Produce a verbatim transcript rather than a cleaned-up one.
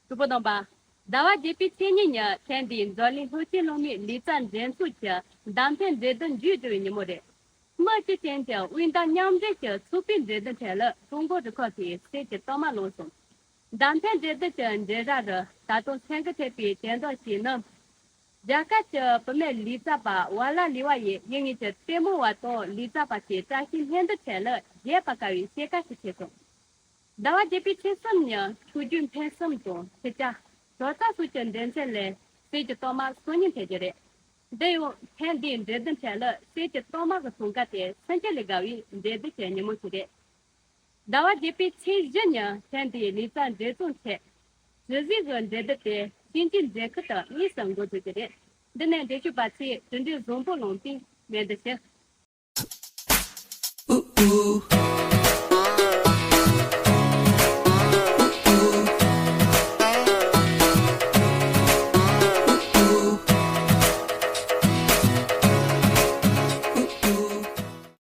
གྲོགས་པོ་དམ་པ། ཟླ་བ་བརྒྱད་པའི་ཚེས་གཉིས་ཉིན་ཐེངས་འདིའི་འཛམ་གླིང་ལྷོ་སྤྱི་ལྷོ་མིའི་ལུས་རྩལ་འགྲན་ཚོགས་ཀྱི་བདམས་ཐོན་མཛད་དུ་འཇུག་བསྡུ་བའི་ཉིན་མོ་རེད། མི་སྤྱི་ཅན་གྱི་དབུས་མཐའ་མཉམ་འབྲེལ་གྱི་ཚོགས་པའི་མཛད་དུ་ཐད་ལ་ཀྲུང་གོ་རུ་ཁག་གིས་གསེར་གྱི་རྟགས་མ་ལོངས་སོང་། བདམས་ཐོན་མཛད་དུ་གྱི་འགྲན་ཟླ་རུ་ད་དུང་སེམས་འགུལ་ཐེབས་པའི་དོན་དག་ཞིག་ནི། རྒྱལ་ཁབ་ཀྱི་བུད་མེད་ལུས་རྩལ་པ་ཝ་ལ་ལི་ཝ་ཡིས་ཡུལ་དངོས་ཀྱི་ལྟད་མོ་བ་དང་ལུས་རྩལ་པ་ཞིག་བཀྲ་ཤིས་ལྷུན་སྡུག་ཐད་ལ་རྒྱས་པར་དཀའ་བའི་སྐྱེད་ཀ་ཞིག་བྱས་སོང་། ཟླ་བ་བརྒྱད་པའི་ཚེས་གསུམ་ཉིན་ཆོས་བརྒྱུད་ཕུན་སུམ་དང་ཕྱི་རྒྱལ། ཇོ་ཙཱ་སོགས་ཀྱི་འགྲན་ཚད་ལས་གསེར་གྱི་རྟགས་མ་སོ་གཉིས་ཐོན་རྒྱུ་རེད། འདི་ཡང་ཐེངས་འདིའི་འགྲན་བསྡུར་ཐད་ལ་གསེར་གྱི་རྟགས་མ་གི་སྲུང་སྐར་དེ་སེམས་ཅན་ལས་བརྒལ་བའི་འགྲན་བསྡུར་གྱི་ཉིན་མོ་ཞིག་རེད། ཟླ་བ་བརྒྱད་པའི་ཚེས་བཞི་ཉིན་ཐེངས་འདིའི་ལུས་རྩལ་འགྲན་ཚོགས་ཐད། ཇི་ཟིག་གི་འགྲན་བསྡུར་དེ་ཤིན་ཅང་མཛེས་ཁུལ་དུ་དངོས་སུ་འགོ་འཛུགས་རྒྱུ་རེད། འདི་ནས་འགྲན་ཞུགས་པ་ཚོས་གྲུབ་འབྲས་བཟང་པོ་ལོངས་པའི་སྨོན་འདུན་ཞུ།